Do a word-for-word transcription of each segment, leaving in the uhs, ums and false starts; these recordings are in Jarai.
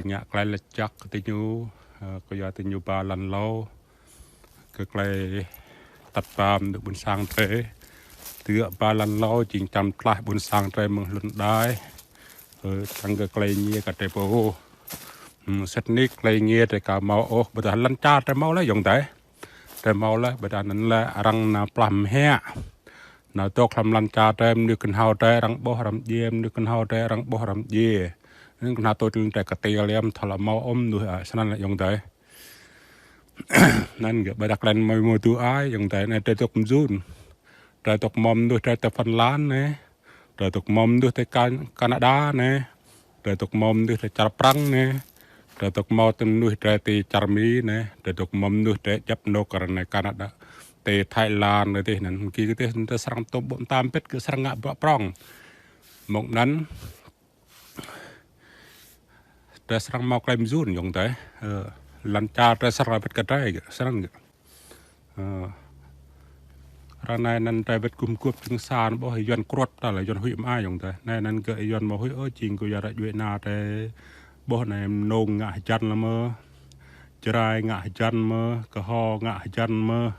ngă tơlơi laĭ jăk kơ diñu, ơ, kơ yua diñu ba lăn hlâo kơ tơlơi tăt ba mơnuih ƀôn sang drơi. Tơlơi ba lăn hlâo jing čăm tlaih ƀôn sang drơi mơ̆ng hlŭn đai. Ơ, čang kơ tơlơi ngiê kơ drơi pô. Hm, sĭt nik tơlơi ngiê drơi ka hmâo ôh, ƀôdah lăn čar drơi hmâo laih ayŏng adơi. Drơi hmâo laih, ƀôdah anŭn lĕ arăng nao plah mơhiăk. Nao dŏ hlăm lăn čar drơi, mơnuih kơnhâo drơi arăng ƀuh arăng djiê, mơnuih kơnhâo drơi arăng ƀuh arăng djiê. Anŭn kơnhâo tui lăn drơi kơtil yơh, thâo lĕ hmâo ôh mơnuih, ơ, snăn lĕ ayŏng adơi. Anŭn gơ̆ ƀôdah tơlơi hmâo mơ̆ tui ai ayŏng adơi, anai drơi dŏ mơyun. Drơi dŏ hmâo mơnuih drơi tơ Phần Lan anai. Drơi dŏ hmâo mơnuih tơ Can-, Canada anai. Drơi dŏ hmâo mơnuih tơ čar Prăng anai. Drơi dŏ hmâo tơ mơnuih drơi tơ čar Mi anai. Drơi dŏ hmâo mơnuih drơi djăp anôk kơ anai Canada. Tơ Thái Lan anai tih anŭn. Gih kơ tih tơ srăng tŭ ƀô̆ tam pĭt kơ srăng ngă bruă prŏng. Mơ̆ng anŭn drơi srăng hmâo tơlơi mơyun ayŏng adơi. Ơ, lăn čar drơi srăng wơ̆t kơ drơi gơ̆, srăng gơ̆. Ơ, ră anai anŭn drơi wơ̆t gum guôp jing sa anŭn ƀuh Yuan kruăt ta lĕ Yuan huĭ mơai ayŏng adơi. Anai anŭn gơ̆ Yuan hmâo huĭ ôh jing kơ yua ră djuai ania drơi ƀuh anai mơnông ngă hơjăn lĕ mơ̆. Jrai ngă hơjăn mơ̆, kơho ngă hơjăn mơ̆.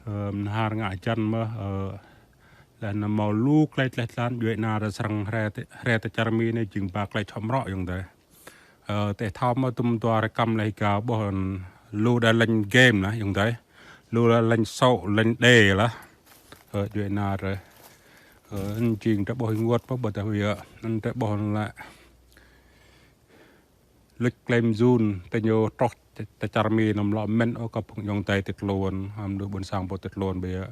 Ơ, mơnhar ngă hơjăn mơ̆, ơ, laih anŭn hmâo lu tơlơi tlaih tlan djuai ania drơi srăng hre tơ, hre tơ čar Mi anai jing ba tơlơi čhŏ mrŏ ayŏng adơi. Ơ, tơdah thâo mơ̆ tơm dua rơkăm laih gao ƀuh lu đa lĕ game lah ayŏng adơi. Lu đa lĕ sŏ, lĕ đê lah. Ơ, djuai ania drơi. Ơ, anŭn jing drơi ƀuh ênguôt mơ̆ ƀôdah wơ̆t. Anŭn drơi ƀuh lĕ luč tơlơi mơyun, tơ ñu truh tơ, tơ čar Mi anŭn hmâo lŏ mĭn ôh kơ phung ayŏng adơi tơ tluôn, hăm mơnuih ƀôn sang pô tơ tluôn ƀơi.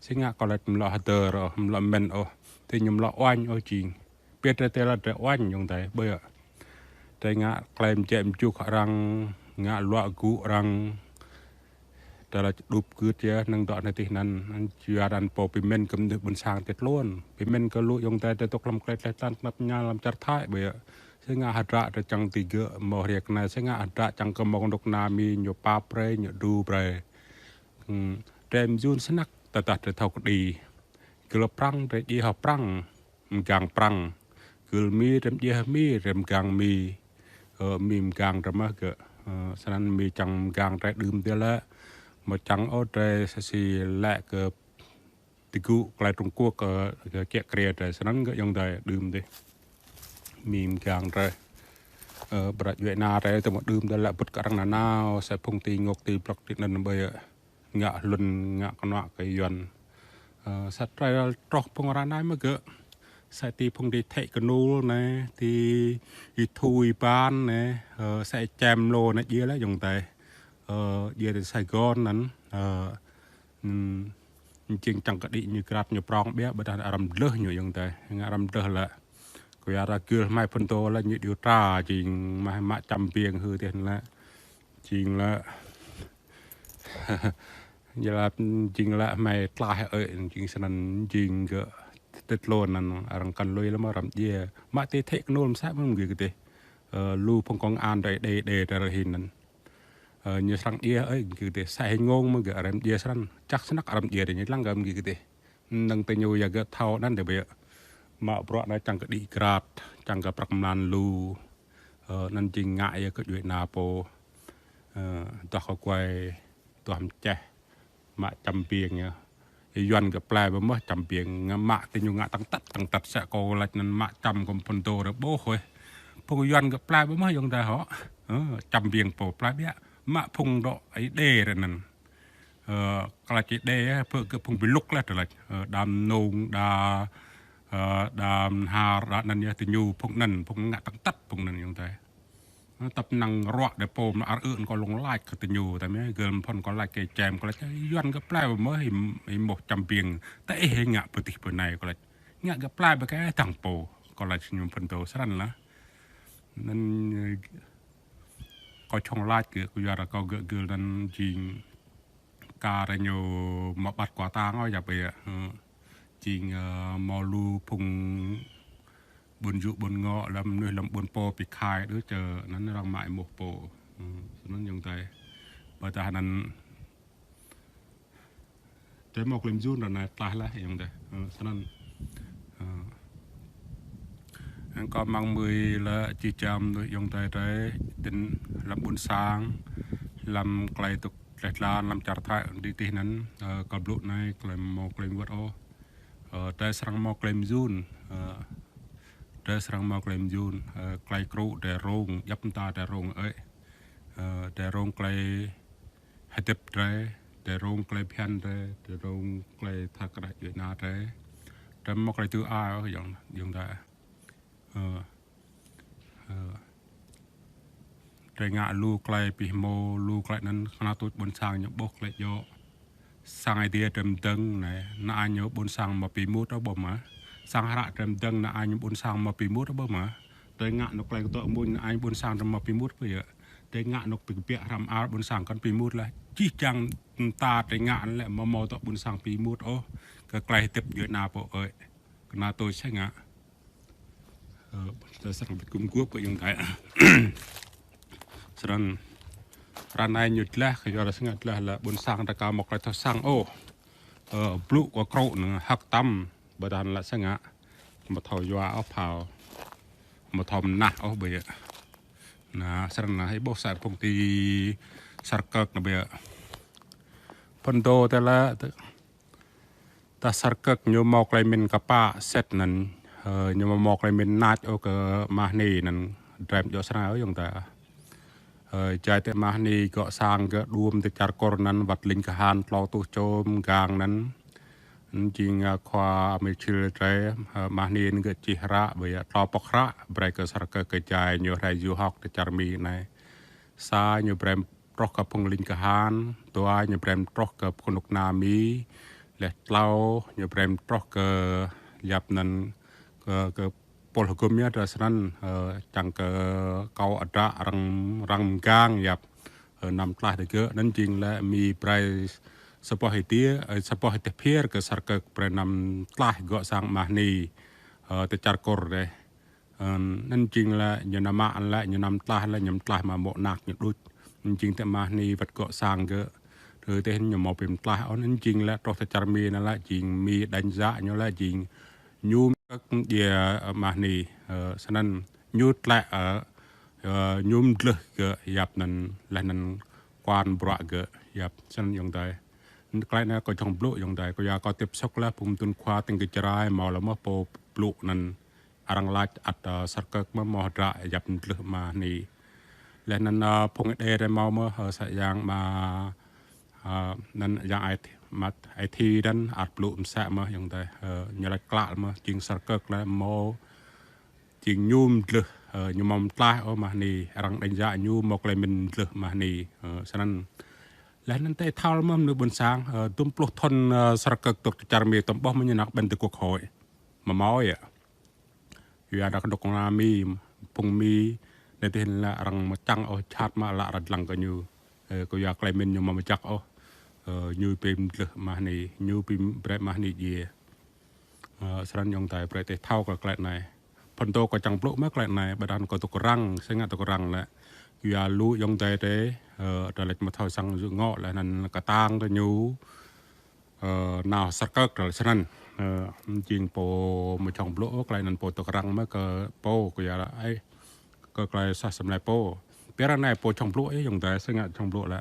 Sĭt ngă kơ laĭ hmâo lŏ hơdơr ôh, hmâo lŏ mĭn ôh. Tơ ñu hmâo lŏ uañ ôh jing. Pĭt drơi tơlơi drơi uañ ayŏng adơi ƀơi. Drơi ngă tơlơi mơjĕ mơjuk arăng, ngă luă gŭ arăng. Tơlơi đup gưt yơh, năng dŏ anai tih anŭn, anŭn yua anŭn pô pơmĭn kơ mơnuih ƀôn sang tơ tluôn. Pơmĭn kơ lu ayŏng adơi drơi dŏ hlăm tơlơi tlaih tlan tơnap tơña hlăm čar Thái ƀơi. Sĭt ngă hơdră drơi čang tơgơ̆ hmâo hriê kơ anai, sĭt ngă hơdră čang kơ hmâo kơnuk kơna Mi ñu pap brơi, ñu đru brơi. Hm, drơi mơyun snăk, tơdah drơi thâo kơđi. Gơl Prăng drơi djai hŏ Prăng. Mgang Prăng. Gơl Mi drơi djai hŏ Mi, drơi mgang Mi. Ơ, Mi mgang drơi mơ̆ gơ̆. Ơ, snăn Mi čang mgang drơi đưm tih lĕ. Mơ̆ čang ôh drơi sa si lĕ kơ tơgŭ tơlơi Trung Quốc kơ, kơ kiă kriê drơi snăn gơ̆ ayŏng adơi đưm tih. Mi mgang drơi. Ơ, bruă djuai ania drơi tơ mơ̆ đưm tih lĕ ƀut kơ arăng nanao, sa phung ti ngŏk ti blŏk ti anŭn ƀơi. Ngă hlŭn, ngă kơnuă kơ Yuan. Ơ, sa drơi truh phung ră anai mơ̆ gơ̆. Sa ti phung ti thĕ kơnul anai, ti Y Thu Y Ban anai, ơ, sa čem lô anai djai lĕ ayŏng adơi. Ơ, djai tơ Sài Gòn anŭn, ơ, hm, jing čang kơđi ñu krat ñu prŏng biă, ƀôdah arăng dlơh ñu ayŏng adơi. Ngă arăng dlơh lĕ. Kơ yua ră gơl hmei phŭn tô lĕ ñu điều tra jing hmei mă čăm biêng hư tih lĕ. Jing lĕ Ñu laĭ jing lĕ hmei tlaih ơi, jing snăn jing gơ̆ tơtlôn anŭn arăng kăn lui lăm răm djia. Mă ti thĕ kơnul mơsĕ mơ̆ng gih kơdih. Ơ, lu phung công an đơi đê đê tơ rơhin anŭn. Ơ, ñu srăng djia ơi, gih kơdih sa hing ngông mơ̆ng gơ̆ răm djia snăn. Čăk snăk răm djia đơi ñu lăng gơ̆ mơ̆ng gih kơdih. Năng tơ ñu yua gơ̆ thâo anăn đơi ƀiă. Mă bruă anai čang kơ đĭ grat, čang kơ prăk mlan lu. Ơ, anăn jing ngă yua kơ djuai ana pô. Ơ, duah kơ kuai, duah mčeh, mă čăm biêng yơh. Yuan gơ̆ plei ƀu mơh čăm biêng, ngă mă tơ ñu ngă tăng tăt, tăng tăt sĕ kâo lač anăn mă čăm kơ phŭn tô rơbôh ơi. Phung Yuan gơ̆ plei ƀu mơh yŏng đa hŏ. Ơ, čăm biêng pô plei biă. Mă phung dŏ ai đê rơnăn. Ơ, kơ lač ai đê, ơ, pơ kơ phung bi lŭk lah tơ lač. Ơ, đa mơnông, đa, ơ, đa mơnhar, đa anăn yơh tơ ñu phung anăn, phung ngă tăng tăt phung anăn yŏng đa. Ơ, tăp năng ruă đe pô mă ar ư̆ kơ lông lač kơ tơ ñu, tơ mơ̆ gơ̆l phŭn kơ lač kơ čem, kơ lač Yuan gơ̆ plei ƀu mơh ih, ih mơ̆ čăm biêng, tơ ih ngă pơ tih pơ anai kơ lač. Ngă gơ̆ plei ƀu kơ tăng pô, kơ lač ñu phŭn tô srăn lah. Anăn, ơ, kâo čŏng lač kơ, kơ yua ră kâo gơ̆ gơ̆l anăn jing kar ñu mă ƀăt kua tang ôh yap ƀiă. Ơ, jing, ơ, mâo lu phung ƀuôn jŭ ƀuôn ngŏ lăm mơnuih lăm ƀuôn pô pi khai đơ čơ anăn arăng mă êmuh pô. Ơ, snăn yŏng đa. Ƀôdah anăn tơ mơ̆ klem jun ră anai tlaih lah yŏng đa. Ơ, snăn. Ơ. Năng kơ măng mui lĕ či čăm đuaĭ yŏng tơi tơi, tin lăm ƀôn sang, lăm klai tŭk klai tlan, lăm čar Thái, đĭ tih anŭn, ơ, kơ blŭ anai, klai mâo klai wơ̆t ôh. Ơ, tơi srăng mâo klai mơyun, ơ, tơi srăng mâo klai mơyun, ơ, klai krŭ tơi rông, djăp mơta tơi rông ơi. Ơ, tơi rông klai hơdip tơi, tơi rông klai phiăn tơi, tơi rông klai tha krah djuai ania tơi. Tơi mâo klai tui ai ôh yŏng, yŏng tơi. Ơ, ơ. Tơi ngă lu klai pih mâo, lu klai anŭn kơnăl tuč ƀôn sang ñu ƀuh klai djŏ. Sang ai tiê tơi mơdơ̆ng anai, ană ñu ƀôn sang mâo pi mŭt ôh ƀơ̆ mă. Sang hră tơi mơdơ̆ng ană ñu ƀôn sang mâo pi mŭt ôh ƀơ̆ mă. Tơi ngă anŏ klai kơtŏ mŭn ană ñu ƀôn sang tơi mâo pi mŭt ƀơ̆ yơh. Tơi ngă anŏ pơkơbiă hrăm ar ƀôn sang kăn pi mŭt lah. Čih čang mơta tơi ngă anŭn lĕ mâo mâo tŏ ƀôn sang pi mŭt ôh. Kơ klai hơdip djuai ania pô ơi. Kơnăl tuč sĕ ngă. Ơ, tơi srăng ƀĭt gum guôp kơ yŏng tơi. Srăng ră anai ñu tlaih, kơ yua ră srăng tlaih lĕ ƀôn sang tơi ka mâo klai thâo săng ôh. Ơ, blŭ kơ krŭ anŭn hăk tăm, ƀơdah lĕ srăng ngă. Mâo thâo yua ôh phao. Mâo thâo mơnah ôh ƀơi. Anai, srăng anai, hĭ ƀuh sa phung ti Sar Kơk anai ƀơi. Phŭn dô tơi lĕ, tơ- Tah Sar Kơk ñu mâo klai min kơpă sĕt anŭn, ơ, ñu mâo mâo klai min nač ôh kơ Mah Ni anŭn, drem djŏ srăng ôh yŏng tơi. Ơ, jai tơi Mah Ni gŏ sang gơ̆ đuôm tơi čar Kur anŭn wăt ling kahan tlâo tuh čô mơgang anŭn. Anŭn jing, ơ, khua Amê Chil tơi, ơ, Mah Ni anŭn gơ̆ čih hră, ƀơi tlâo pŏk hră, brơi kơ Sar Kơk kơ jai ñu rai du học tơi čar Mi anai. Sa ñu brem truh kơ phung ling kahan, dua ñu brem truh kơ phung kơnuk kơna Mi, leh tlâo ñu brem truh kơ yap anŭn kơ, kơ pôl hơgŭm yơh tơ srăng, ơ, čang kơ kâo adră arăng, arăng mơgang yap, ơ, anăm tlaih tơi gơ̆, anŭn jing lĕ Mi brơi sa boh ai tiê, ơ, sa boh ai tiê phiar kơ Sar Kơk brơi anăm tlaih gŏ sang Mah Ni, ơ, tơi čar Kur dêh. Ơ, anŭn jing lĕ ñu anăm mă lĕ, ñu anăm tlaih lĕ, ñu anăm tlaih mă mô̆ anak ñu đôč. Anŭn jing tơi Mah Ni wăt gŏ sang gơ̆. Tơ tih ñu mâo pim tlaih ôh, anŭn jing lĕ truh tơ čar Mi anŭn lĕ, jing Mi đánh giá ñu lĕ, jing ñu kơk djai, ơ, Mah Ni, ơ, srăng ñu tlĕ, ơ, ơ, ñu mdlưh gơ̆ yap anŭn, leh anŭn kuan bruă gơ̆ yap, srăng yŏng tơi. Klai anai kâo čŏng blŭ yŏng tơi, kâo yua kâo tiếp xúc lĕ, phung mơdŭn khua tơ̆ng kơ Jrai, mâo lĕ mơ̆ pô blŭ anŭn. Arăng lač ăt, ơ, Sar Kơk mơ̆ mâo hră yap mdlưh Mah Ni. Leh anŭn, ơ, phung Êđê tơi mâo mơ̆, ơ, sa yang mă, ơ, anŭn yang ai thi, mă ai thi anŭn ăt blŭ msĕ mơ̆ yŏng tơi, ơ, ñu lač klă mơ̆, jing Sar Kơk lĕ mâo, jing ñu mdlưh, ơ, ñu mâo mtlaih ôh Mah Ni, arăng đánh giá ñu mâo klai min mdlưh Mah Ni, ơ, srăng. Leh anŭn tơi thâo mơ̆ mơnuih ƀôn sang, ơ, dŭm pluh thŭn, ơ, Sar Kơk dŏ tơ čar Mi tơm ƀuh mơ̆ ñu anak ƀing tơ quốc hội. Mâo mâo yơh. Yua dah kơnuk kơna Mi, phung Mi, anai tih lĕ arăng mơčăng ôh jhat mă lă arăng dlăng kơ ñu. Ơ, kơ yua klai min ñu mâo mơjăk ôh. Ơ, ñu pim mdlưh Mah Ni, ñu pim brơi Mah Ni djai. Ơ, srăng yŏng tơi brơi tơi thâo kơ klai anai. Phŭn dô kâo čŏng blŭ mơ̆ klai anai, ƀơdah kâo tŭk răng, sĕ ngă tŭk răng lĕ. Yua lu yŏng tơi tơi, ơ, tơlĕč mâo thâo săng yŭ ngŏ lĕ anŭn kơtang tơ ñu. Ơ, nao Sar Kơk tơl srăng. Ơ, jing pô mâo čŏng blŭ, ơ, klai anŭn pô tŭk răng mơ̆ kơ pô, kơ yua lĕ ai, kơ klai sah sơmlai pô. Pơră anai pô čŏng blŭ, ơ, yŏng tơi, sĕ ngă čŏng blŭ lĕ.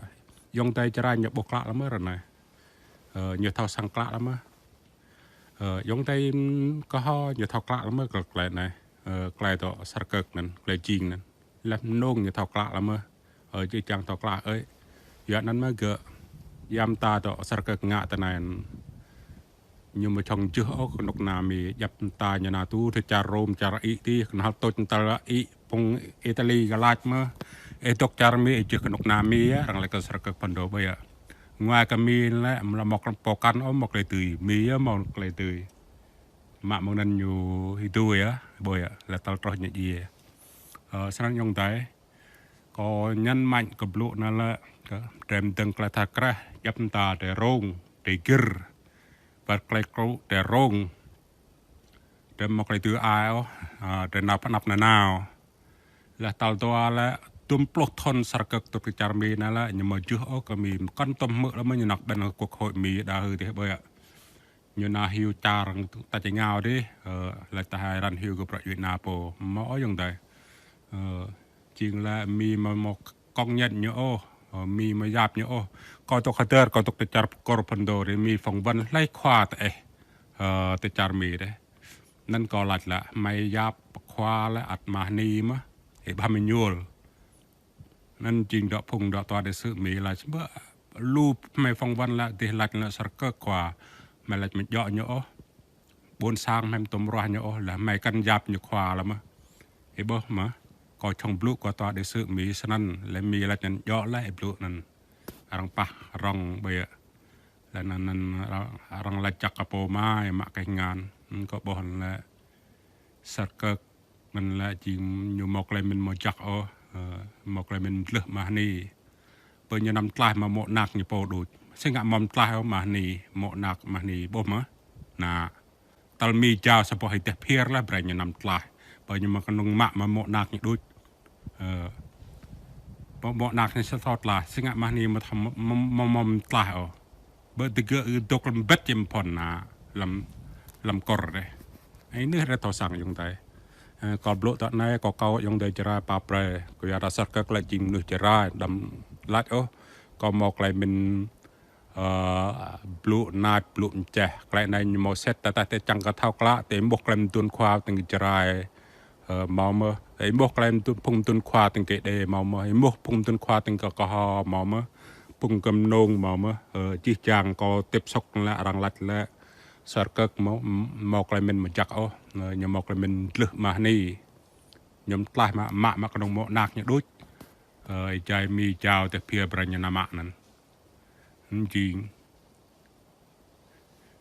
Yŏng tơi Jrai ñu ƀuh klă lĕ mơ̆ ră anai. Ơ, ñu thâo săng klă lĕ mơ̆. Ơ, yŏng tơi, ưm, kơ hŏ, ñu thâo klă lĕ mơ̆ kơ klai anai. Ơ, klai dŏ Sar Kơk anŭn, klai jing anŭn. Leh mơnơ̆ng ñu thâo klă lĕ mơ̆. Ơ, či čang thâo klă ơi. Yua anŭn mơ̆ gơ̆, yam ta dŏ Sar Kơk ngă tơ anai. Ñu mâo čŏng jưh ôh kơnuk kơna Mi, djăp mơta ñu nao tui tơ čar Rôm, čar Ih tih, kơnăl tuč tơl Ih, phung Itali gơ̆ lač mơ̆. Ih dŏ čar Mi, ih jưh kơnuk kơna Mi yơh, arăng laĭ kơ Sar Kơk phŭn dô ƀơi yơh. Ngă kơ Mi lĕ, mlă mâo pô kăn ôh mâo klai tui, Mi yơh mâo klai tui. Mă mơ̆ng anŭn ñu hĭ tui yơh, ƀơi yơh, lĕ tơl truh ñu djai. Ơ, srăng yŏng tơi. Kâo nhấn mạnh kơ blŭ anŭn lĕ, kơ drem dơ̆ng klai tha krah, djăp mơta tơi rông, tơi gĭr, wăt klai krŭ tơi rông. Drem mâo klai tui ai ôh, ơ, tơi nao pơ anăp nanao. Leh tal dua lĕ, dŭm pluh thŭn Sar Kơk dŏ tơ čar Mi anŭn lĕ, ñu mâo jưh ôh kơ Mi, kăn tơm hmư̆ lĕ mơ̆ ñu anak ƀing quốc hội Mi đa hư tih ƀơi yơh. Ñu nao hyu čar ta či ngao dih, ơ, laĭ ta hai răn hyu kơ bruă djuai ana pô. Hmâo ôh ayŏng adơi. Ơ, jing lĕ Mi hmâo, hmâo kông ñen ñu ôh, ơ, Mi hmâo yap ñu ôh. Kâo dŏ hơdơr, kâo dŏ tơ čar Pơkôr Phŭn Dô dih, Mi phỏng vấn hlơi khua tơ eh, ơ, tơ čar Mi dih. Anŭn kâo laĭ lĕ, hmei yap khua lĕ ăt Mah Ni mơh, ih ƀuh mơñul. Anŭn jing dŏ phung dŏ tòa đại sứ Mi laĭ, ƀơ lu hmei phỏng vấn lĕ dih laĭ lĕ Sơrkơk khua, hmei laĭ mơ̆ djơ̆ ñu ôh. Ƀôn sang hmei mơ̆ tŭm ruah ñu ôh, lĕ hmei kăn yap ñu khua lĕ mơh. Ih ƀuh mơ̆, kâo čŏng blŭ kơ tòa đại sứ Mi snăn, lĕ Mi laĭ anŭn djơ̆ lĕ ih blŭ anŭn. Arăng pah rŏng ƀiă. Lĕ anŭn, anŭn arăng, arăng laĭ čăk kơ pô mai mă kơ ngăn. Anŭn kâo ƀuh lĕ Sơrkơk anŭn lĕ jing ñu hmâo tơlơi mĭn hmâo jak ôh, ơ, hmâo tơlơi mĭn mdlưh Mah Ni. Ƀơi ñu năm tlaih mă mô̆ anak ñu pô đôč. Si ngă mơ̆ năm tlaih ôh Mah Ni, mô̆ anak Mah Ni, ƀuh mơ̆. Anŭn, tơl Mi jao sa boh ih dêh phiơr lĕ brơi ñu năm tlaih. Ƀơi ñu mă kơnung mă mă mô̆ anak ñu đôč. Ơ, mă, mă anak ñu sa thâo tlaih, si ngă Mah Ni mă thâo mă, mă, mă, mă tlaih ôh. Ƀơ tơgơ̆ ư dŏ lăm bĕt jĕm phŏn anŭn, lăm, lăm kôr dih. Ơ, anai rĕ thâo săng ayŏng adơi. Ơ, kâo blŭ tơ anai, kâo akâo ayŏng adơi Jarai pap brơi. Kâo yua dah Sơrkơk lĕ jing mơnuih Jarai, đăm laĭ ôh. Kâo hmâo tơlơi mĭn ơ, blŭ nač, blŭ mčeh. Tơlơi anai ñu hmâo sĭt, tơdah tơ čang kơ thâo klă, tơ ih ƀuh tơlơi mơdŭn khua tơ̆ng Jarai, ơ, hmâo mơh. Tơ ih ƀuh tơlơi mơdŭn, phung mơdŭn khua tơ̆ng Êđê hmâo mơh. Ih ƀuh phung mơdŭn khua tơ̆ng kơ Kơho hmâo mơh. Phung Kơm Nông hmâo mơh. Ơ, jih jang kâo tiếp xúc lĕ, arăng laĭ lĕ Sơrkơk hmâo, hmâo tơlơi mĭn hmâo jak ôh. Ơ, ñu hmâo tơlơi mĭn mdlưh Mah Ni. Ñu năm tlaih mă, mă, mă kơnung mô̆ anak ñu đôč. Ơ, ih jai Mi jao dêh phiơr brơi ñu năm mă anŭn. Anŭn jing.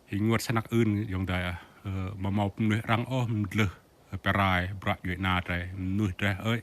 Ih ƀuh sa anak ưn ayŏng adơi ah. Ơ, mă hmâo mơnuih arăng ôh mdlưh, ơ, pơrai, bruă djuai ana drơi, mơnuih drơi ơi.